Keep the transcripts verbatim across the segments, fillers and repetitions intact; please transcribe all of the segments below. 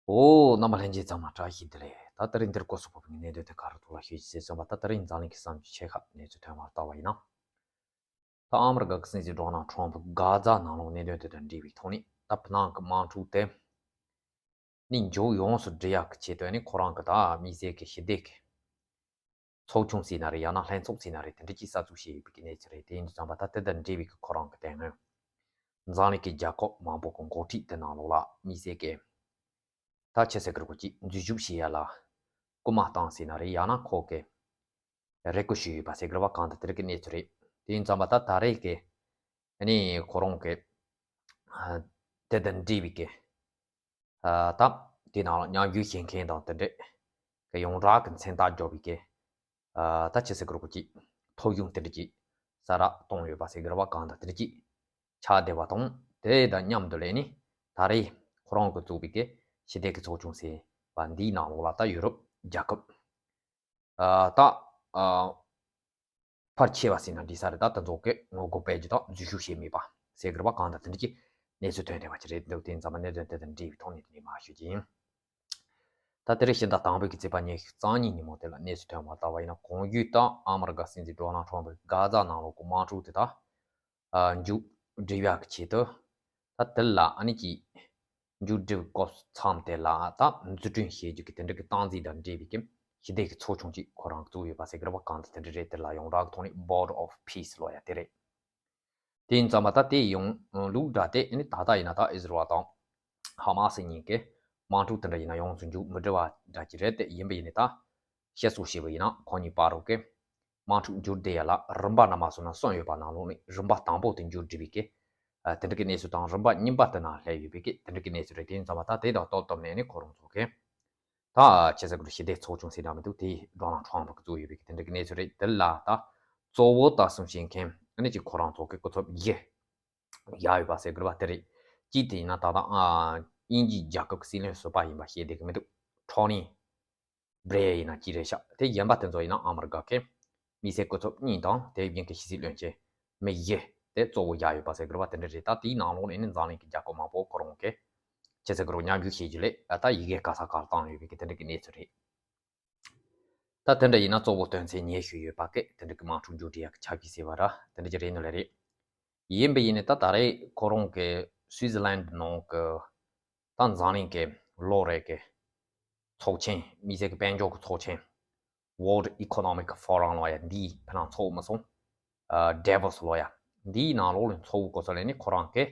ཨོ། རྣམ་པ་ལྷན་རྒྱས་ཚང་མ་བཀྲ་ཤིས་བདེ་ལེགས། ད་དེ་རིང་འདིར་སྐོར་སོགས་ཕོག་པའི་གནད་དོན་དེ་ག་རེ་ཐོག་ལ་ཤོད་ཅིག་ཟེར་བསམ་པ། ད་དེ་རིང་འཛམ་གླིང་གི་བསམ་རྒྱུ་ཆེ་ཁག་གནས་ཚུལ་ཐོན་པར་ལྟ་བ་ཡིན་ན། ད་ཨ་མི་རི་ཀ་གི་སྲིད་འཛིན་ཌོ་ནལ་ཊམ་ཕི་གིས་གྷ་ཛ་ནང་ལོགས་གནད་དོན་དེ་དང་འབྲེལ་བའི་ཐོག་ནས། ད་ཕི་ནང་གི་དམག་འཁྲུག་དེ་ནི་མཇུག་ཡོངས་སུ་སྒྲིལ་ཡག་གི་ཆེད་དུ་ནི། ཁོ་རང་གི་ད་དམིགས་བསལ་གྱི་ཞི་བདེ་གི་ཚོགས་ཆུང་ཟེར་ན་རེད། ཡང་ན་ལྷན་ཚོགས་ཟེར་ན་རེད། དེ་འདྲ་ཅིག་གསར་འཛུགས་བྱས་ཡོད་པའི་གནས་ཚུལ་རེད། དེ་ཡིན་དུས་ཙམ་པ། ད་དེ་དང་འབྲེལ་བའི་གི་ཁོ་རང་གི་དེ་སྔོན་འཛམ་གླིང་གི་རྒྱལ་ཁབ་མང་པོ་གི་འགོ་ཁྲིད་དེ་ནང་ལོགས་ལ་དམིགས་བསལ་གྱི་ད་ཆི་ཟེར་གི་རེད། ཁོ་ཅིག་འཛུལ་ཞུགས་བྱེད་ཡ་ལ་སྐུལ་མ་བཏང་ཟེར་ན་རེད། ཡང་ན་ཁོ་གི་རེ་སྐུལ་ཞུས་ཡོད་པ་ཟེར་གི་རེད་པ། གང་ལྟར་དེ་རིགས་ཀྱི་གནས་ཚུལ་རེད། དེ་ཡིན་ཙམ་པ། ད་ད་རེས་ཀྱི་ནི་ཁོ་རང་གི་ཨ་དེ་དང་འབྲེལ་བའི་གི་ཨ་ད་དེ་ནང་ལ་མཉམ་ཞུགས་བྱེད་མཁན་དང་དེ་འདྲས་ཀྱི་ཡོངས་གྲགས་ཀྱི་མཚན་རྟགས་འཇོག་པའི་གི་ཨ་ད་ཆི་ཟེར་གི་རེད། ཁོ་ཅིག་ཐོ་ཡོང་དེ་འདྲ་ཅིག་གསར་པ་བཏང་ཡོད་པ་ཟེར་གི་རེད་པ། གང་ལྟར་དེ་འདྲ་ཅིག་ཆགས་བསྡད་པ་དང་། དེ་དང་མཉམ་དུ་ལས་ནི་ད་རེས་ཁོ་རང་གིས་བཙུགས་པའི་གི་ཞི་བདེ་གི་ཚོགས་ཆུང་ཟེར་བ་འདིའི་ནང་ལོགས་ལ་ད་ཡུ་རོབ་རྒྱལ་ཁབ་ཨ་ད་ཨ་ཕལ་ཆེ་བ་ཟེར་ན་འགྲིག་ས་རེད། ད་དེ་ཚོ་གིས་ངོ་རྒོལ་སྤེལ་རྒྱུ་དང་འཛུལ་ཞུགས་བྱས་མེད་པ་ཟེར་གི་རེད་པ། གང་ལྟར་དེ་འདྲ་ཅིག་གནས་ཚུལ་ཐོན་བསྡད་པ་ཅིག་རེད་འདུག་དེ་ཡིན་ཙམ་པ་གནད་དོན་དེ་དང་འབྲེལ་བའི་ཐོག་ནས་དེ་འདྲ་མར་ཞུ་རྒྱུ་ཡིན། ད་དེ་རིང་ཕྱི་ཟླ་དང་པོའི་གི་ཚེས་པ་ཉི་ཤུ་རྩ་གཉིས་ཉིན་མོ་དེ་ལ་གནས་ཚུལ་ཐོན་པར་ལྟ་བ་ཡིན་ན། གོང་ཞུས་ལྟར་ཨ་མི་རི་ཀ་སྲིད་འཛིན་ཌོ་ནལ་ཊམ་ཕི་གིས་གྷ་ཛ་ནང་ལོགས་ཀྱི་དམག་འཁྲུག་དེ་དག་ཨ་མཇུག་སྒྲིལ་ཡག་གི་ཆེད་དུ། ད་དེ་ལ་ཨ་ནི་ཅིག་མཇུག་སྒྲིལ་སྐབས་མཚམས་དེ་ལ་ད་འཛུགས་སྐྲུན་བྱེད་རྒྱུ་གི་དེ་འདྲ་གི་སྟངས་འཛིན་དང་འབྲེལ་བའི་གི་ཞི་བདེ་གི་ཚོགས་ཆུང་ཅིག་ཁོ་རང་བཙུགས་ཡོད་པ་ཟེར་གི་རེད་པ། གང་ལྟར་དེ་འདྲ་རེད། དེ་ལ་ཡོངས་གྲགས་ཀྱི་ཐོག་ནས་Board of Peace ལབ་ཡ་དེ་རེད། དེ་ཡིན་ཙམ་པ། ད་དེ་ཡོང་ལུགས་འདྲ་དེ་ནི་ད་ལྟ་ཡིན་ན་ད་ཨི་ཟི་རལ་དང་ཧ་མ་སི་གཉིས་ཀྱི་དམག་འཁྲུག་དེ་འདྲ་ཡིན་ན་ཡོངས་སུ་མཇུག་མི་སྒྲིལ་བ་འདྲ་ཅིག་རེད། དེ་ཡིན་པ་ཡིན་ནའི་ད་བཤད་སྲོལ་ཞིག་ཡིན་ན། ཁོ་གཉིས་བར་དུ་གི་དམག་འཁྲུག་མཇུག་སྒྲིལ་ཡ་ལ་རིམ་པ་ནང་མ་སོང་ན་གསུམ་ཡོད་པ་ནང་ལོགས་ནས་རིམ་པ་དང་པོ་དེ་མཇུག་སྒྲིལ་བའི་གི་ཨ་དེ་འདྲ་གི་གནས་ཚུལ་དང་། རིམ་པ་གཉིས་པ་དེ་ནང་སླེབས་ཡོད་པའི་གི་དེ་འདྲ་གི་གནས་ཚུལ་རེད། དེ་ཡིན་ཙམ་པ། ད་དེ་དང་ལྟོ་བསྡོམས་ནས་ནི་ཁོ་རང་ཚོ་གི་ད་ཆི་ཟེར་གི་རེད། ཞི་བདེ་ཚོགས་ཆུང་ཟེར་ན་མི་འདུག་དེ་ཌོ་ནལ་ཊམ་ཕི་གིས་བཙུགས་ཡོད་པའི་གི་དེ་འདྲ་གི་གནས་ཚུལ་རེད། དེ་ལ་ད་གཙོ་བོ་ད་གསུམ་བྱེད་མཁན་ཨ་ནི་ཅིག་ཁོ་རང་ཚོ་གི་སྐུ་ཚབ་བཞི་ཡ་ཡོད་པ་ཟེར་གི་རེད་པ། དེ་རེད། གཅིག་དེ་ཡིན་ན་ད་ལྟ་ཨ་དབྱིན་ཇིའི་རྒྱལ་ཁབ་ཀྱི་སྲིད་བློན་ཟུར་པ་ཡིན་པ་ཤེས་བསྡད་གི་མི་འདུག་ཊོ་ནི་བྷི་ལེར་ཡིན་ན་གཅིག་རེད་ཤག་དེ་གཞན་པ་དེ་ཚོ་ཡིན་ན་ཨ་མི་རི་ཀ་གི་དམིགས་བསལ་སྐུ་ཚབ་གཉིས་དང་། དེ་བཞིན་གྱི་ཕྱི་སྲིད་བློན་ཆེན་མི་བཞི་དེ་གཙོ་བོ་བཞག་ཡོད་པ་ཟེར་གི་རེད་པ། དེ་འདྲ་རེད། ད་དེའི་ནང་ལོགས་ནས་ནི་འཛམ་གླིང་གི་རྒྱལ་ཁབ་མང་པོ་ཁོ་རང་གི་ཆི་ཟེར་གི་རེད། མཉམ་ཞུགས་བྱེད་རྒྱུ་ལས་ཨ་ད་ཡི་གེ་ག་ས་ག་ལ་བཏང་ཡོད་པའི་གི་དེ་འདྲ་གི་གནས་ཚུལ་རེད། ད་དེ་འདྲ་ཡིན་ན་གཙོ་བོ་དོན་ཚན་ཉི་ཤུ་ཡོད་པ་གི་དེ་འདྲ་གི་དམག་འཁྲུག་མཇུག་སྒྲིལ་ཡག་གི་ཆ་གཞི་ཟེར་བ་ར་དེ་འདྲ་ཅིག་རེད་ནི་ལས་རེད། ཡིན་པ་ཡིན་ནའི་ད་ད་རེས་ཁོ་རང་གི་སུའི་ཛི་ལན་ནང་གི་ད་འཛམ་གླིང་གི་ལོ་རེ་གི་ཚོགས་ཆེན། དམིགས་བསལ་གྱི་དཔལ་འབྱོར་གྱི་ཚོགས་ཆེན། World Economic Forum ལབ་ཡ་འདི་ཕི་ནང་ཚོགས་མི་སོང་། ཨ་Davos ལབ་ཡ་འདིའི་ནང་ལོགས་ལ་ཚོགས་པའི་སྐོར་སོགས་ལས་ནི་ཁོ་རང་གིས་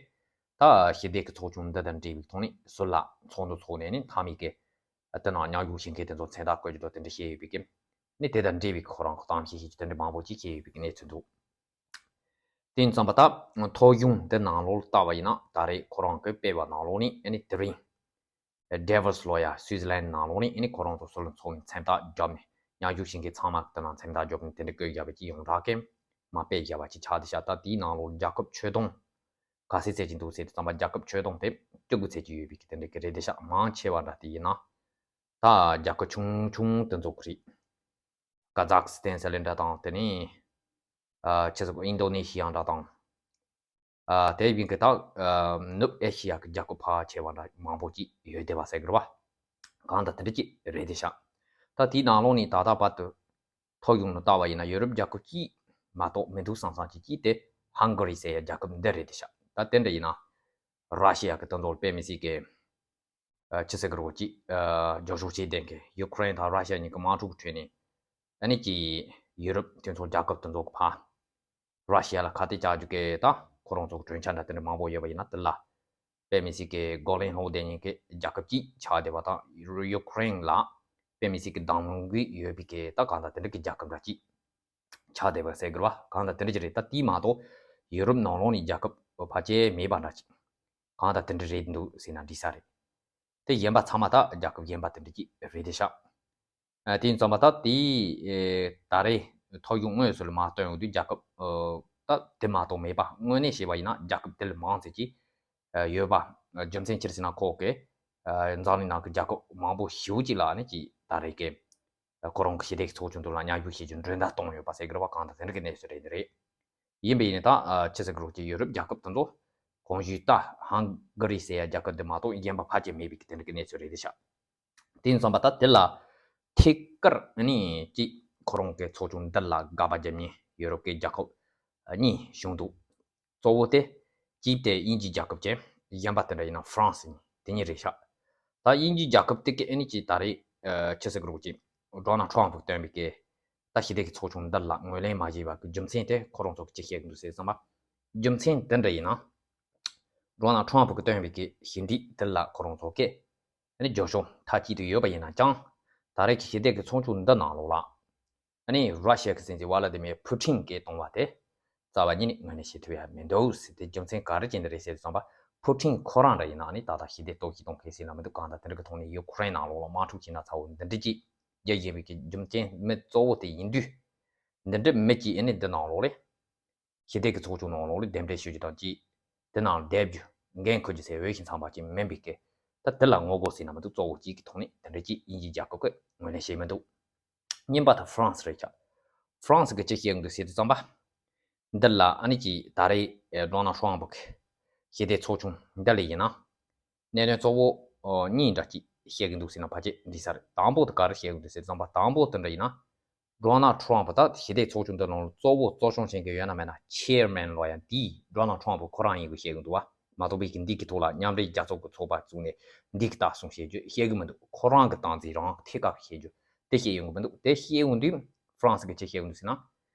ད་ཞི་བདེ་གི་ཚོགས་ཆུང་འདི་དང་འབྲེལ་བའི་ཐོག་ནས་ཟུར་ལ་ཚོགས་འདུ་ཚོགས་ནས་ནི་མཐའ་མའི་གི་དེ་ནང་མཉམ་ཞུགས་བྱེད་མཁན་དེ་ཚོ་མཚན་རྟགས་བཀོད་རྒྱུ་དང་དེ་འདྲ་བཤད་ཡོད་པའི་གི་ནི། དེ་དང་འབྲེལ་བའི་ཁོ་རང་གི་གཏམ་བཤད་བྱེད་རྒྱུ་དེ་འདྲ་མང་པོ་ཅིག་བཤད་ཡོད་པའི་གི་གནས་ཚུལ་འདུག་དེ་ཡིན་ཙམ་པ་ད་ཐོ་ཡོང་དེ་ནང་ལོགས་ལ་བལྟ་བ་ཡིན་ན་ད་རེས་ཁོ་རང་གིས་སྤེལ་བ་ནང་ལོགས་ནས་ཨ་ནི་དེ་རིང་Davos ལབ་ཡ་སུའི་ཛི་ལན་ནང་ལོགས་ནས་ཨ་ནི་ཁོ་རང་ཚོ་ཟུར་ལ་ཚོགས་ནས་མཚན་རྟགས་བརྒྱབ་ནས། མཉམ་ཞུགས་བྱེད་མཁན་ཚང་མ་གི་དེ་ནང་མཚན་རྟགས་བརྒྱབ་ནས་དེ་འདྲ་བཀོད་བཞག་པ་ཅིག་ཡོངས་གྲགས་གི་མར་སྤེལ་བཞག་པ་ཅིག་ཆགས་བསྡད་ཤག་ད་དེའི་ནང་ལོགས་རྒྱལ་ཁབ་ཆོས་དུང་ག་ཚད་ཚད་ཅིག་འདུག་ཟེར་དུས་ཙམ་པ། རྒྱལ་ཁབ་ཆོས་དུང་དེ་བཅུ་དགུ་ཚད་ཅིག་ཡོད་པའི་གི་དེ་འདྲ་གི་རེད་བསྡད་ཤག་མང་ཆེ་བ་འདྲ་དེ་ཡིན་ན་ད་རྒྱལ་ཁབ་ཆུང་ཆུང་དེ་ཚོ་གི་རེད། ཀ་ཛག་སི་ཐན་ཟེར་ལེ་འདྲ་དང་། དེ་ནས་ཨ་ཆི་ཟེར་གི་ཨིན་ཌོ་ནེ་ཤི་ཡ་འདྲ་དང་། ཨ་དེ་བཞིན་གྱི་ད་ཨ་ནུབ་ཨེ་ཤི་ཡ་གི་རྒྱལ་ཁབ་ཕལ་ཆེ་བ་འདྲ་མང་པོ་ཅིག་ཡོད་བསྡད་པ་ཟེར་གི་རེད་པ། གང་ལྟར་དེ་འདྲ་ཅིག་རེད་བསྡད་ཤག་ད་དེའི་ནང་ལོགས་ནས་ད་ལྟ་བར་དུ་ཐོ་ཡོང་ནས་བལྟ་བ་ཡིན་ན་ཡུ་རོབ་རྒྱལ་ཁབ་གཅིག་མ་གཏོགས་མི་འདུག་བསམ་བསམ་ཅིག་གཅིག་དེ་ཧང་ག་རི་ཟེར་ཡ་རྒྱལ་ཁབ་འདི་རེད་བསྡད་ཤག་ད་དེ་འདྲ་ཡིན་ན་ར་ཤི་ཡ་གི་དེ་ཚོ་དཔེ་མི་སྲིད་གི་ཨ་ཆི་ཟེར་གི་རེད། ཅིག་ཨ་རྒྱབ་སྐྱོར་བྱེད་བསྡད་མཁན་ཡུ་ཀེ་རེན་དང་ར་ཤི་ཡ་གཉིས་ཀྱི་དམག་འཁྲུག་གི་ཁྲོད་ནས་ཨ་ནི་ཅིག་ཡུ་རོབ་དེ་ཚོ་རྒྱལ་ཁབ་དེ་ཚོ་གི་ཕར་ར་ཤི་ཡ་ལ་ཁ་གཏད་བཅག་རྒྱུ་གི་ད་ཁོ་རང་ཚོ་གི་གྲོས་འཆར་འདྲ་དེ་འདྲ་མང་པོ་ཡོད་པ་ཡིན་ན། དེ་ལ་དཔེ་མི་སྲིད་གི་རྒོལ་ལན་སློག་བསྡད་མཁན་གྱི་རྒྱལ་ཁབ་གཅིག་ཆགས་བསྡད་པ་དང་། ཡུ་ཀེ་རེན་ལ་དཔེ་མི་སྲིད་གི་དང་ལེན་གྱི་ཡོད་པའི་གི་ད་གང་ལྟར་དེ་འདྲ་གི་རྒྱལ་ཁབ་འདྲ་གཅིག་ཆགས་བསྡད་པ་ཟེར་གི་རེད་པ། གང་ལྟར་དེ་འདྲ་ཅིག་རེད། ད་དེ་མ་གཏོགས་ཡུ་རོབ་ནང་ལོགས་ནས་རྒྱལ་ཁབ་ཕལ་ཆེར་མེད་པ་འདྲ་ཅིག་གང་ལྟར་དེ་འདྲ་རེད་འདུག་ཟེར་ན་འགྲིག་ས་རེད། དེ་གཞན་པ་ཚང་མ་ད་རྒྱལ་ཁབ་གཞན་པ་དེ་འདྲ་ཅིག་རེད་བསྡད་ཤག་ཨ་དེ་ཡིན་ཙམ་པ་ད་དེ་ཨེ་ད་རེས་ཐོ་ཡོང་དངོས་སུ་ལ་མར་བཏོན་ཡོང་དུས་རྒྱལ་ཁབ་ཨ་ད་དེ་མ་གཏོགས་མེད་པ། དངོས་གནས་བཤད་པ་ཡིན་ན་རྒྱལ་ཁབ་དེ་ལས་མང་ཙམ་ཅིག་ཨ་ཡོད་པ། རྒྱུ་མཚན་ཅི་རེད་ཟེར་ན་ཁོ་གི་ཨ་འཛམ་གླིང་ནང་གི་རྒྱལ་ཁབ་མང་པོ་ཞེ་པོ་ཅིག་ལ་ནི་ཅིག་ད་རེས་ཀྱི་ཁོ་རང་གི་ཞི་བདེ་གི་ཚོགས་ཆུང་དེ་ལ་མཉམ་ཞུགས་བྱེད་རྒྱུ་མགྲོན་བརྡ་བཏང་ཡོད་པ་ཟེར་གི་རེད་པ། གང་ལྟར་དེ་འདྲ་གི་གནས་ཚུལ་རེད་འདི་རེད། ཡིན་པ་ཡིན་ནའི་ད་ཨ་ཆི་ཟེར་གི་རེད། ཅིག་ཡུ་རོབ་རྒྱལ་ཁབ་དེ་ཚོ་ གོང་ཞུས་ད་ཧང་ག་རི་ཟེར་ཡ་རྒྱལ་ཁབ་འདི་མ་གཏོགས་གཞན་པ་ཕལ་ཆེར་མེད་པའི་དེ་འདྲ་གི་གནས་ཚུལ་རེད་ཤག་དེ་ཡིན་ཙང་པ་ད་དེ་ལ་ཐད་ཀར་ནི་ཅིག་ཁོ་རང་གི་ཚོགས་ཆུང་འདི་ལ་དགག་པ་བརྒྱབ་མཁན་ཡུ་རོབ་ཀྱི་རྒྱལ་ཁབ་གཉིས་བྱུང་འདུག་གཙོ་བོ་དེ་གཅིག་དེ་དབྱིན་ཇིའི་རྒྱལ་ཁབ་ཅན། གཞན་པ་དེ་འདྲ་ཡིན་ན་ཧྥ་རན་སི་ཡིན། དེ་གཉིས་རེད་ཤག་ད་དབྱིན་ཇིའི་རྒྱལ་ཁབ་དེ་གི་ཨ་ནི་ཅིག་ད་རེས་ཨ་ཆི་ཟེར་གི་རེད་ཅིག་ཌོ་ནལ་ཊམ་ཕུ་བཏོན་པའི་གི་ད་ཞི་བདེ་གི་ཚོགས་ཆུང་འདི་ལ་ངོས་ལེན་མ་བྱས་པ་གི་རྒྱུ་མཚན་དེ་ཁོ་རང་ཚོ་གི་ཅི་བཤད་གི་འདུག་ཟེར་ཙམ་པ། རྒྱུ་མཚན་དེ་འདྲ་ཡིན་ན། ཌོ་ནལ་ཊམ་ཕུ་གི་བཏོན་པའི་གི་ཞི་འགྲིག་དེ་ལ་ཁོ་རང་ཚོ་གི་ཨ་ནི་རྒྱབ་སྐྱོར་མཐའ་གཅིག་ཏུ་ཡོད་པ་ཡིན་ན་ཀྱང་། ད་རེས་ཀྱི་ཞི་བདེ་གི་ཚོགས་ཆུང་འདི་ནང་ལོགས་ལ། ཨ་ནི་ར་ཤི་ཡ་གི་སྲིད་འཛིན་ཝ་ལ་ཏི་མིར་ཕུ་ཊིན་གྱིས་གཏོང་བ་དེ་རྩ་བ་ཉིད་ནས་ངོས་ལེན་བྱེད་ཐུབ་ཡ་མི་འདུག་ཟེར་ཏེ། རྒྱུ་མཚན་ག་རེ་བྱས་ནས་རེད་ཟེར་དུས་ཙམ་པ། ཕུ་ཊིན་ཁོ་རང་འདྲ་ཡིན་ན་ཨ་ནི་ད་ལྟ་ཞི་བདེ་གཏོར་བཤིག་གཏོང་མཁན་ཟེར་ན་མི་འདུག་གང་ལྟར་དེ་འདྲ་གི་ཐོག་ནས་ཡུ་ཁུ་རེན་ནང་ལོགས་ལ་དམག་འཁྲུག་བྱས་ན་ཚ་བོ་འདི་འདྲ་ཅིག་རྒྱག་བཞིན་པའི་གི་རྒྱུ་མཚན་མི་གཙོ་བོ་དེ་ཡིན་དུས། འདི་འདྲ་མི་གཅིག་ཨ་ནི་འདི་ནང་ལོགས་ལ། ཞི་བདེ་གི་ཚོགས་ཆུང་ནང་ལོགས་ལ་གདན་འདྲེན་ཞུ་རྒྱུ་དང་གཅིག་དེ་ནང་བསྡད་རྒྱུ་འགན་འཁུར་རྒྱུ་ཟེར་འོས་ཤིང་འཚམས་པ་ཅིག་མིན་པའི་སྐད། ད་དེ་ལ་ངོ་རྒོལ་ཟེར་ན་མི་འདུག་གཙོ་བོ་གཅིག་གི་ཐོག་ནས་དེ་འདྲ་ཅིག་དབྱིན་ཇིའི་རྒྱལ་ཁབ་ཀྱིས་ངོས་ལེན་བྱས་མི་འདུག་གཉིས་པ་དེ་ཧྥ་རན་སི་རེད་ཤག་ཧྥ་རན་སི་གིས་ཅི་བཤད་ཀྱི་འདུག་ཟེར་དུས་ཙམ་པ། འདི་ལ་ཨ་ནི་ཅིག་ད་རེས་ཨེ་ཌོ་ནལ་ཊམ་ཕུ་གི་ཞི་བདེ་ཚོགས་ཆུང་འདི་ལ་ཡིན་ན། གནད་དོན་གཙོ་བོ་ཨོ་གཉིས་འདྲ་ཅིག་བཤད་ཀྱི་འདུག་ཟེར་ན་ཕལ་ཆེར་འགྲིག་ས་རེད། དང་པོ་དེ་ག་རེ་བཤད་ཀྱི་འདུག་ཟེར་དུས་ཙམ་པ། དང་པོ་དེ་འདྲ་ཡིན་ན། ཌོ་ནལ་ཊམ་ཕུ་ད་ཞི་བདེ་ཚོགས་ཆུང་འདི་ནང་ལ་གཙོ་བོ་གཙོ་སྐྱོང་བྱེད་མཁན་ཡོད་ན་མེད་ན་ཆེར་མེན་ལོ་ཡ་འདི་ཌོ་ནལ་ཊམ་ཕུ་ཁོ་རང་ཡིན་དགོས་བཤད་ཀྱི་འདུག་བ། མ་གཏོགས་པའི་གི་འདི་གི་ཐོག་ལ་མཉམ་འབྲེལ་རྒྱལ་ཚོགས་ཀྱི་ཚོགས་པ་བཙུགས་ནས་འདི་གི་ལྟ་སྲུང་བྱེད་རྒྱུ་བཤད་ཀྱི་མི་འདུག་ཁོ་རང་གི་སྟངས་འཛིན་རང་ཐད་ཀར་བྱེད་རྒྱུ་དེ་བཤད་ཡོང་གི་མི་འདུག་དེ་བཤད་ཡོང་དུས་ཧྥ་རན་སི་གིས་ཅི་བཤད་ཀྱི་འདུག་ཟེར་ན།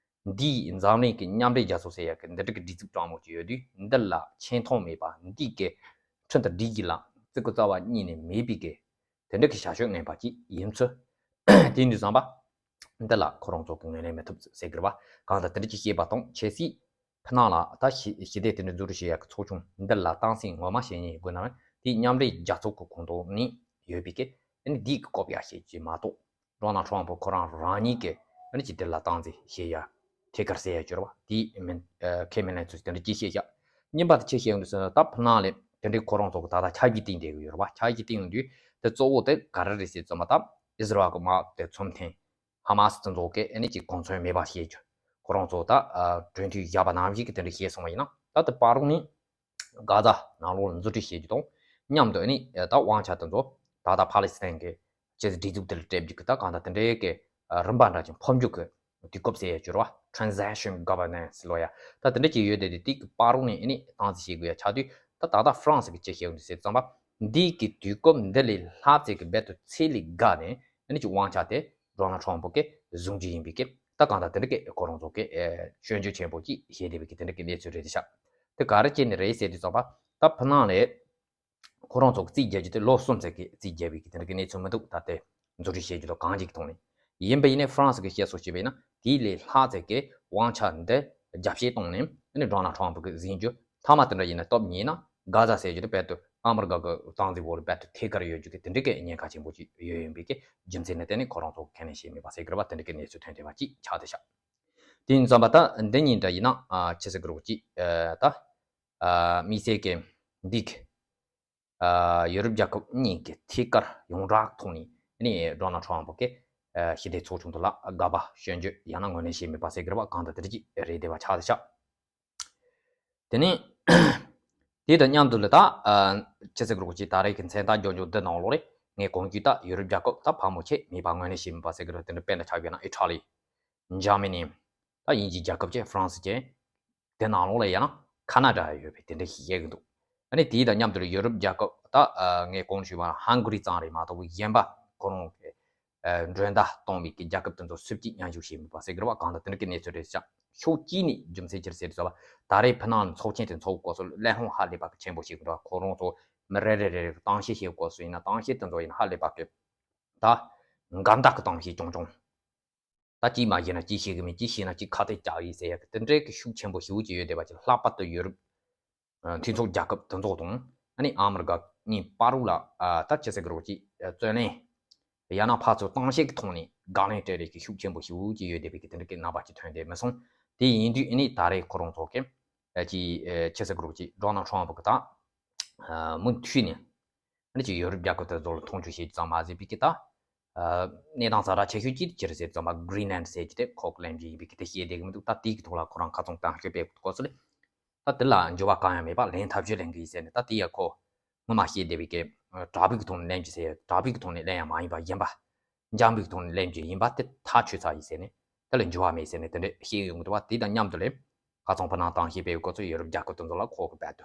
འདིས་འཛམ་གླིང་གི་མཉམ་འབྲེལ་རྒྱལ་ཚོགས་ཟེར་ཡག་གི་འདི་འདྲ་གི་སྒྲིག་འཛུགས་དྲང་མོ་ཅིག་ཡོད་དུས། འདི་ལ་ཆེ་མཐོང་མེད་པ། འདི་གི་ཁྲིམས་དང་སྒྲིག་གཞི་ལ་བརྩི་བཀུར་རྩ་བ་ཉིད་ནས་མེད་པའི་གི་དེ་འདྲ་གི་བྱ་སྤྱོད་ངན་པ་ཅིག་ཡིན་ཚུལ། དེ་ཡིན་དུས་ཙམ་པ། འདི་ལ་ཁོ་རང་ཚོ་གི་ངོས་ལེན་མི་ཐུབ་ཟེར་གི་རེད་བ། གང་ལྟར་དེ་འདྲ་ཅིག་བཤད་པ་དང་ཆབས་ཅིག་ཕི་ནང་ལ་ད་ཞི་ཞི་བདེ་དེ་འདྲ་འཛུགས་སྐྲུན་བྱེད་ཡག་གི་ཚོགས་ཆུང་འདི་ལ་སྟངས་འཛིན་ངོ་མ་བྱེད་མཁན་དགོས་ན། དེ་མཉམ་འབྲེལ་རྒྱལ་ཚོགས་ཀྱི་ཁོངས་གཏོགས་ནས་ཡོད་པའི་གི་ཨ་ནི་འདི་གི་ཀོ་པི་ཡ་བྱེད་ཀྱི་མ་གཏོགས། ཌོ་ནལ་ཊམ་ཕུ་ཁོ་རང་རང་ཉིད་ཀྱིས་ཨ་ནི་ཅིག་དེ་ལ་སྟངས་འཛིན་བྱེད་ཡ། ཐད་ཀར་ཟེར་ཡ་སྦྱོར་བ་དེ་མིན། ཨ་ཁས་མི་ལེན་ཚུལ་དེ་འདྲ་ཅིག་བཤད་ཤག་གཉིས་པ་དེ་ཅི་བཤད་ཡོང་དུས་ཟེར་ན། ད་ཕི་ནང་ལ་དེ་འདྲའི་ཁོ་རང་ཚོ་གི་ད་ལྟ་ཆ་རྒྱུས་བཏིང་བསྡད་ཀྱི་ཡོད་རེད་བ། ཆ་རྒྱུས་བཏིང་ཡོང་དུས་དེ་གཙོ་བོ་དེ་ག་རེ་རེད་ཟེར་ཙམ་པ། ད་ཨིས་ར་ཨེལ་གི་དམག་དེ་ཚོམས་ཐེངས་ཧ་མ་སི་དེ་ཚོ་གིས་ཨ་ནི་ཅིག་གོ་མཚོན་མེད་པ་བྱེད་རྒྱུ། ཁོ་རང་ཚོ་ད་ཨ་གྲོས་མཐུན་བཞག་པ་ནང་བཞིན་གྱི་དེ་འདྲ་བྱས་སོང་བ་ཡིན་ན། ད་དེ་བར་རུ་ནི་གྷ་ཛ་ནང་ལོགས་ལ་འཛུལ་ཁྲིད་བྱེད་རྒྱུ་དང་མཉམ་དུ་ཨ་ནི་ད་དབང་ཆ་དེ་ཚོ་ད་ལྟ་ཕ་ལེ་སི་ཐན་གྱི་ཅེས་སྒྲིག་འཛུགས་དེ་ལ་སྤྲད་རྒྱུ་གི་ད་གང་ལྟར་དེ་འདྲའི་གི་རིམ་པ་འདྲ་ཅིག་ཕབ་འཇུག་གི་དུས་སྐབས་ཟེར་ཡ་སྦྱོར་བ། Transition Governance ལོ་ཡ། ད་དེ་འདྲ་ཅིག་ཡོད་དེ། དེ་དེ་གི་བར་རུ་ནས་ཨ་ནི་སྟངས་འཛིན་བྱེད་དགོས་ཡ་ཆགས་དུས། ད་ད་ལྟ་ཧྥ་རན་སི་གིས་ཅི་བཤད་ཡོང་དུས་ཟེར་ཙམ་པ། འདི་གི་དུས་སྐབས་འདི་ལས་ལྷག་ཙམ་གྱི་རྦད་དེ་ཚད་ལས་བརྒལ་ནས་ཨ་ནི་ཅིག་དབང་ཆ་དེ་ཌོ་ནལ་ཊམ་ཕུ་གིས་བཟུང་རྒྱུ་ཡིན་པའི་གི་ད་གང་ལྟར་དེ་འདྲ་གི་ཁོ་རང་ཚོ་གིས་ཨེ་སྐྱོན་བརྗོད་ཆེན་པོ་ཅིག་བྱས་བསྡད་པའི་གི་དེ་འདྲ་གི་གནས་ཚུལ་རེད་ཤག་དེ་ག་རེ་བྱས་ནས་རེད་ཟེར་དུས་ཙམ་པ། ད་ཕི་ནང་ལ་ཁོ་རང་ཚོ་གི་རྩིས་རྒྱག་རྒྱུ་དེ་ལོ་གསུམ་ཙམ་གྱི་རྩིས་རྒྱག་པའི་གི་དེ་འདྲ་གི་གནས་ཚུལ་མི་འདུག་ད་ལྟའི་འཛུལ་ཁྲིད་བྱེད་རྒྱུ་དང་གང་ཅིག་གི་ཐོག་ནས་ཡིན་པ་ཡིན་ནའི། ཧྥ་རན་སི་གིས་བཤད་སྲོལ་བྱས་པ་ཡིན་ན། དེའི་ལས་ལྷག་ཙམ་གྱི་དབང་ཆ་འདི་རྒྱ་བསྐྱེད་བཏང་ནས་ཨ་ནི་ཌོ་ནལ་ཊམ་ཕུ་གིས་ཟིན་རྒྱུ། མཐའ་མ་དེ་འདྲ་ཡིན་ན་སྟབས་ཉེས་ན་གྷ་ཛ་ཟེར་རྒྱུ་དེ་རྦད་དེ་ཨ་མི་རི་ཀ་གི་སྟངས་འཛིན་འོག་ལ་རྦད་དེ་ཐད་ཀར་ཡོད་རྒྱུ་གི་དེ་འདྲ་གི་ཉེན་ཁ་ཆེན་པོ་ཅིག་ཡོད་ཡིན་པའི་གི་རྒྱུ་མཚན་ལ་བརྟེན་ནས་ཁོ་རང་ཚོ་ཁས་ལེན་བྱས་མེད་པ་ཟེར་གི་རེད་བ། དེ་འདྲ་གི་གནས་ཚུལ་ཐོན་བསྡད་པ་ཅིག་ཆགས་བསྡད་ཤག་དེ་ཡིན་ཙམ་པ་ད་འདི་གཉིས་འདྲ་ཡིན་ན། ཨ་ཆི་ཟེར་གི་རེད་ཅིག་ཨ་ད་ཨ་དམིགས་བསལ་གྱི་འདི་གི་ཨ་ཡུ་རོབ་རྒྱལ་ཁབ་གཉིས་ཀྱི་ཐད་ཀར་ཡོངས་གྲགས་ཐོག་ནས་ནི་ཌོ་ནལ་ཊམ་ཕུ་གིས་ཨ་ཞི་བདེ་ཚོགས་ཆུང་དེ་ལ་དགག་པ་སྐྱོན་བརྗོད་ཡང་ན་ངོས་ལེན་བྱས་མེད་པ་ཟེར་གི་རེད་བ། གང་ལྟར་དེ་འདྲ་ཅིག་རེད་བསྡད་པ་ཆགས་བསྡད་ཤག་དེ་ནས་དེ་དང་མཉམ་དུ་ལ་ད་ཨ་ཆི་ཟེར་གི་རེད་ཅིག་ད་རེས་ཀྱི་མཚན་རྟགས་འཇོག་འཇོག་འདི་ནང་ལོགས་ལ་ངས་གོང་ཞུས་ད་ཡུ་རོབ་རྒྱལ་ཁབ་ད་ཕལ་མོ་ཆེ་མེད་པ་ངོས་ལེན་བྱས་མེད་པ་ཟེར་གི་རེད། དེ་འདྲ་དཔེར་ན་ཆ་བཞག་ན་ཨི་ཊ་ལི། འཇར་མ་ནི། ད་དབྱིན་ཇིའི་རྒྱལ་ཁབ་ཅན། ཧྥ་རན་སི་ཅན། དེ་ནང་ལོགས་ལ་ཡང་ན་ཁ་ན་ཌ་ཡོད་པའི་དེ་འདྲ་ཞིག་བཤད་ཀྱི་འདུག་ཨ་ནི་དེ་དང་མཉམ་དུ་ཡུ་རོབ་རྒྱལ་ཁབ་ད་ཨ་ངས་གོང་ཞུས་པ་ཧང་གྷ་རི་ཙམ་རེད་མ་གཏོགས་གཞན་པ་ཁོ་རང་གི་ཨ་མགྲོན་བརྡ་གཏོང་བའི་གི་རྒྱལ་ཁབ་དེ་ཚོ་སུ་གཅིག་མཉམ་ཞུགས་བྱས་མེད་པ་ཟེར་གི་རེད་བ། གང་ལྟར་དེ་འདྲ་གི་གནས་ཚུལ་རེད་ཤག་ཕྱོགས་གཅིག་ནས་རྒྱུ་མཚན་ཅི་རེད་ཟེར་དུས་ཙམ་པ། ད་རེས་ཕི་ནང་ཚོགས་ཆེན་དེ་ཚོགས་སྐབས་སུ་གླེང་སློང་ཧ་ལས་པ་གི་ཆེན་པོ་ཞིག་འགྲོ་བ། ཁོ་རང་ཚོ་མི་རེ་རེ་རེ་རེ་གི་གཏམ་བཤད་བྱེད་སྐབས་སུ་ཡིན་ན། གཏམ་བཤད་དེ་ཚོ་ཡིན་ན་ཧ་ལས་པ་གི་ད་འགལ་ཟླ་གི་གཏམ་བཤད་རྐྱང་རྐྱང་། ད་གཅིག་མ་བཤད་ན་གཅིག་བཤད་གི་མིན། གཅིག་བཤད་ན་གཅིག་ཁ་གཏད་བཅག་ཡིན་ཟེར་ཡ་གི་དེ་འདྲའི་གི་ཤུགས་ཆེན་པོ་ཞེ་པོ་ཅིག་ཡོད་བསྡད་པ་ཅིག་ལྷག་པར་དུ་ཡུ་རོབ་ཨ་མཐུན་ཚོགས་རྒྱལ་ཁབ་དེ་ཚོ་དང་ཨ་ནི་ཨ་མི་རི་ཀ་གཉིས་བར་ལ་ཨ་ད་ཅི་ཟེར་གི་རེད་ཅིག་ཨ་རྩོད་གླེང་ཡང་ན་ཕར་ཚུར་གཏམ་བཤད་ཀྱི་ཐོག་ནས་དགག་ལན་སྤྲད་རེས་ཀྱི་ཤུགས་ཆེན་པོ་ཞེ་པོ་ཅིག་ཡོད་བསྡད་པའི་གི་དེ་འདྲ་གི་རྣམ་པ་ཅིག་ཐོན་བསྡད་མི་སོང་། དེ་ཡིན་དུས་ཨ་ནི་ད་རེས་ཁོ་རང་ཚོ་གི་ཨ་ཅིག་ཨ་ཅི་ཟེར་གི་རེད་ཅིག་ཌོ་ནལ་ཊམ་ཕུ་གི་ད་ཨ་མུ་མཐུད་ནས། ཨ་ནི་ཅིག་ཡོ་རོབ་རྒྱལ་ཁབ་དེ་ཚོ་ལ་མཐོང་ཆུང་བྱེད་རྒྱུ་ཙམ་མ་ཟད་པའི་གི་ད། ཨ་གནས་སྟངས་ཛ་དྲག་ཆེ་ཤོས་ཅིག་ཅི་རེད་ཟེར་ཙམ་པ། གྷི་རིན་ལན་ཌི་ཟེར་རྒྱུ་དེ་ཁོ་གི་ལེན་རྒྱུ་ཡིན་པའི་གི་དེ་བཤད་བསྡད་གི་མི་འདུག་ད་དེའི་གི་ཐོག་ལ་ཁོ་རང་ཁ་ཚོན་གཏམ་བཤད་སྤེལ་དགོས་སྐོར་སོགས་ལས། ད་དེ་ལ་འགྱུར་བ་གང་ཡང་མེད་པ་ལན་ཐབས་ཇུས་ལེན་གི་ཡིན་ཟེར་ནས། ད་དེ་ཡ་ཁོ་སྔོན་མ་བཤད་བསྡད་པའི་གི་དྲག་པོའི་གི་ཐོག་ནས་ལན་གྱི་ཟེར། དྲག་པོའི་གི་ཐོག་ནས་ལན་ཡང་མ་ཡིན་པ་ཡིན་པ། འཇམ་པོའི་གི་ཐོག་ནས་ལན་གྱི་ཡིན་པ་དེ་ཐག་ཆོད་ཚར་ཡིན་ཟེར་ནས། དེ་ལ་འགྱུར་བ་མེད་ཟེར་ནས་དེ་འདྲ་བཤད་ཡོང་གི་འདུག་བ། དེ་དང་མཉམ་དུ་ལས་ཁ་སང་ཕ་ནང་དང་ཞེས་པའི་སྐོར་ཚོ་ཡོ་རོབ་རྒྱལ་ཁབ་དེ་ཚོ་ལ་ཁོ་གི་རྦད་དེ་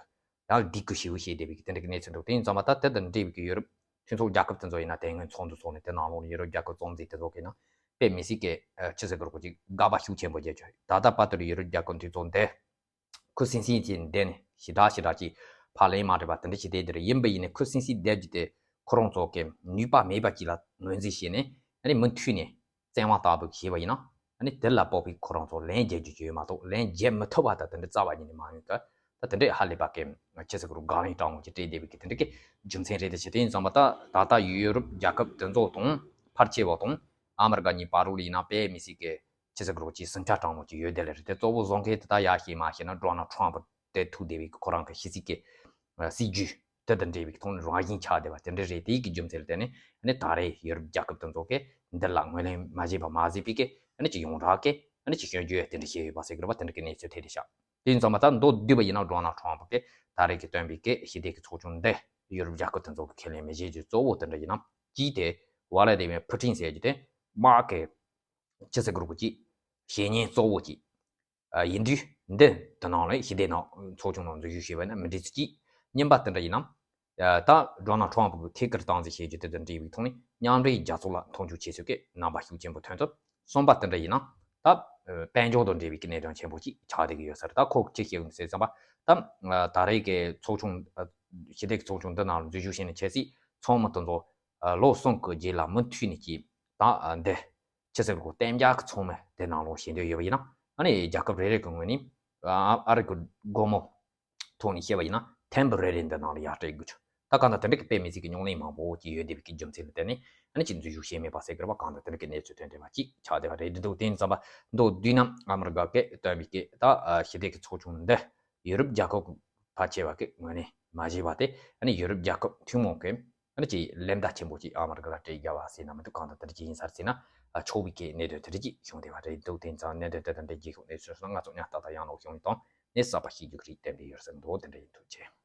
ཡང་སྡིགས་སྐུལ་ཞེ་པོ་བྱས་བསྡད་པའི་གི་དེ་འདྲ་གི་གནས་ཚུལ་འདུག་དེ་ཡིན་ཙང་མ་ད་དེ་དང་འབྲེལ་བའི་གི་ཡོ་རོབ་མཐུན་ཚོགས་རྒྱལ་ཁབ་དེ་ཚོ་ཡིན་ན་དེ་སྔོན་ཚོགས་འདུ་ཚོགས་ནས་དེ་ནང་ལོགས་ནས་ཡོ་རོབ་རྒྱལ་ཁབ་གཙོ་འཛིན་དེ་ཚོ་གི་ནང་དཔེ་མི་སྲིད་ཀྱི་ཆི་ཟེར་གི་རོ་ཅིག་དགག་པ་ཤུགས་ཆེན་པོ་བྱས་བྱས། ད་ལྟ་བར་དུ་ཡོ་རོབ་རྒྱལ་ཁབ་མཐུན་ཚོགས་འདི་ཁུ་སིམ་སིམ་གྱིས་བསྡད་ནས་ཞེ་དྲག་ཞེ་དྲག་ཅིག་ཕར་ལན་མ་སྤྲད་པ་དེ་འདྲ་ཞིག་བསྡད་དེ་རེད། ཡིན་པ་ཡིན་ནའི་ཁུ་སིམ་སིམ་བསྡད་རྒྱུ་དེ་ཁོ་རང་ཚོ་གི་ནུས་པ་མེད་པ་ཅིག་ལ་ངོས་འཛིན་བྱས་ནས། ཨ་ནི་མུ་མཐུད་ནས་བཙན་དབང་ལྟ་བུ་བྱས་པ་ཡིན་ན། ཨ་ནི་དེ་ལ་དཔག་པའི་ཁོ་རང་ཚོ་ལན་རྒྱག་རྒྱུ་ཅིག་ཡོད་མ་གཏོགས་ལན་རྒྱག་མི་ཐུབ་པ་དང་དེ་འདྲ་རྩ་བ་ཉིད་ནས་མ་ཡོང་གི། ད་དེ་འདྲའི་ཧ་ལས་པ་གི་ཆི་ཟེར་གི་རོ་དགག་ལན་དྲང་མོ་ཅིག་སྤྲད་བསྡད་པའི་གི་དེ་འདྲ་གི་རྒྱུ་མཚན་རེད། དེ་བྱས་དེ་ཡིན་ཙང་མ་ད་ད་ལྟ་ཡོ་རོབ་རྒྱལ་ཁབ་དེ་ཚོ་དང་ཕལ་ཆེ་བ་དང་ཨ་མི་རི་ཀ་གཉིས་བར་ལ་ཡིན་ན་དཔེ་མི་སྲིད་གི་ཆི་ཟེར་གི་རོ་ཅིག་ཟིང་ཆ་དྲང་མོ་ཅིག་ཡོད་བསྡད་ལེ་རེད། དེ་གཙོ་བོ་བཟོ་མཁན་དེ་ད་ཡར་ཞིག་མར་བཤད་ན་ཌོ་ནལ་ཊམ་པ་དེ་ཐུག་བསྡད་པའི་ཁོ་རང་གི་ཕྱི་སྲིད་ཀྱི་ཨ་སྲིད་ཇུས་དེ་དང་འབྲེལ་བའི་ཐོག་ནས་རང་བཞིན་ཆགས་བསྡད་པ་དེ་འདྲ་རེད། དེའི་གི་རྒྱུ་མཚན་ལ་བརྟེན་ནས་ཨ་ནི་ད་རེས་ཡོ་རོབ་རྒྱལ་ཁབ་དེ་ཚོ་གིས་འདི་ལ་ངོས་ལེན་མ་བྱས་པ་མ་ཟད་པའི་གི་ཨ་ནི་ཅིག་ཡོངས་གྲགས་ཀྱི་ཨ་ནི་ཅིག་སྐྱོན་བརྗོད་དེ་འདྲ་བྱས་ཡོད་པ་ཟེར་གི་རེད་པ། དེ་འདྲ་གི་གནས་ཚུལ་དེ་རེད་ཤག་དེ་ཡིན་ཙང་མ་ད་མདོར་བསྡུས་པ་ཡིན་ན་ཌོ་ནལ་ཊམ་པ་གིས་ད་རེས་ཀྱི་བཏོན་པའི་གི་ཞི་བདེ་གི་ཚོགས་ཆུང་འདི་ཡོ་རོབ་རྒྱལ་ཁབ་དེ་ཚོ་གིས་ཁས་ལེན་མི་བྱེད་རྒྱུ་གཙོ་བོ་དེ་འདྲ་ཡིན་ན། གཅིག་དེ་ཝ་ལ་དི་མིར་ཕུ་ཊིན་ཟེར་རྒྱུ་དེ་དམག་གི་ཆི་ཟེར་གི་རོ་ཅིག་བཤེས་གཉེན་གཙོ་བོ་ཅིག་ཡིན་དུས་འདི་དེ་ནང་ལ་ཞི་བདེ་ནང་ཚོགས་ཆུང་ནང་འཛུལ་ཞུགས་བྱས་པ་ཡིན་ན་མི་འགྲིག་ཚུལ་གཅིག་གཉིས་པ་དེ་འདྲ་ཡིན་ན། ད་ཌོ་ནལ་ཊམ་པ་གིས་ཐད་ཀར་སྟངས་འཛིན་བྱེད་རྒྱུ་དེ་དང་འབྲེལ་བའི་ཐོག་ནས་མཉམ་འབྲེལ་རྒྱལ་ཚོགས་ལ་མཐོང་ཆུང་བྱེད་ཚུལ་གྱི་རྣམ་པ་ཤུགས་ཆེན་པོ་ཐོན་ཐུབ། གསུམ་པ་དེ་འདྲ་ཡིན་ན་ད་དཔལ་འབྱོར་དང་འབྲེལ་བའི་གནད་དོན་ཆེན་པོ་ཅིག་ཆགས་བསྡད་ཀྱི་ཡོད་ས་རེད། ད་ཁོ་ཅི་བཤད་ཡོད་ཟེར་ཙམ་པ་ད་ད་རེས་ཀྱི་ཚོགས་ཆུང་ཞི་བདེ་གི་ཚོགས་ཆུང་འདི་ནང་ལ་འཛུལ་ཞུགས་བྱས་ནས་ཆབ་སྲིད་ཚོགས་མི་དེ་ཚོ་ལོ་གསུམ་གྱི་རྗེས་ལ་མུ་མཐུད་ནས་ཀྱིས་ད་འདི་ཆི་ཟེར་གི་རོ་གཏན་འཇགས་ཀྱི་ཚོགས་མི་དེ་ནང་ལོགས་བྱེད་འདོད་ཡོད་པ་ཡིན་ན། ཨ་ནི་རྒྱལ་ཁབ་རེ་རེ་གི་ངོས་ནས་ཨ་ཨ་རི་གི་སྒོར་མོ་ཐོག་ནས་བཤད་པ་ཡིན་ན་ཊེམ་པོ་རེ་རི་འདི་ནང་ལ་ཡར་སྤྲད་དགོས་ཆོག་ད་གང་ལྟར་དེ་འདྲ་གི་དཔེ་མི་སྲིད་ཀྱི་རྙོག་གླེང་མང་པོ་ཅིག་ཡོད་བསྡད་པའི་གི་རྒྱུ་མཚན་ལ་བརྟེན་ནས་ཨ་ནི་ཅིག་འཛུལ་ཞུགས་བྱས་མེད་པ་ཟེར་གི་རེད་པ། གང་ལྟར་དེ་འདྲ་གི་གནས་ཚུལ་ཐོན་བསྡད་པ་ཅིག་ཆགས་བསྡད་པ་རེད་འདུག་དེ་ཡིན་ཙམ་པ་མདོར་བསྡུས་ན་ཨ་མི་རི་ཀ་གིས་བཏོན་པའི་གི་ད་ཞི་བདེ་གི་ཚོགས་ཆུང་འདི་ཡོ་རོབ་རྒྱལ་ཁབ་ཕལ་ཆེ་བ་གི་ངོས་ནས་མ་བྱས་པ་དེ་ཨ་ནི་ཡོ་རོབ་རྒྱལ་ཁབ་ཐུན་མོང་གི་ཨ་ནི་ཅིག་ལན་བརྡ་ཆེན་པོ་ཅིག་ཨ་མི་རི་ཀ་ལ་སྤྲད་རྒྱུ་བ་ཟེར་ན་མི་འདུག་གང་ལྟར་དེ་འདྲ་ཅིག་ཡིན་ས་རེད་ཟེར་ན་ཆོག་པའི་གི་གནད་དོན་དེ་འདྲ་ཅིག་བྱུང་བསྡད་པ་རེད་འདུག་དེ་ཡིན་ཙང་གནད་དོན་དེ་དང་འབྲེལ་རྒྱལ་ཁབ་གནས་ཚུལ་སོགས་ང་ཚོ་ཉག་ཏག་ཏག་ཡང་ལོག་བྱུང་ཡོད་དང་ནས་གསར་པ་ཤེས་རྒྱུ་གི་རིགས་བསྟན་པའི་ཡོད་ཟེར་འདུག་དེ་འདྲ་ཡིན་ཐུགས་རྗེ་ཆེ།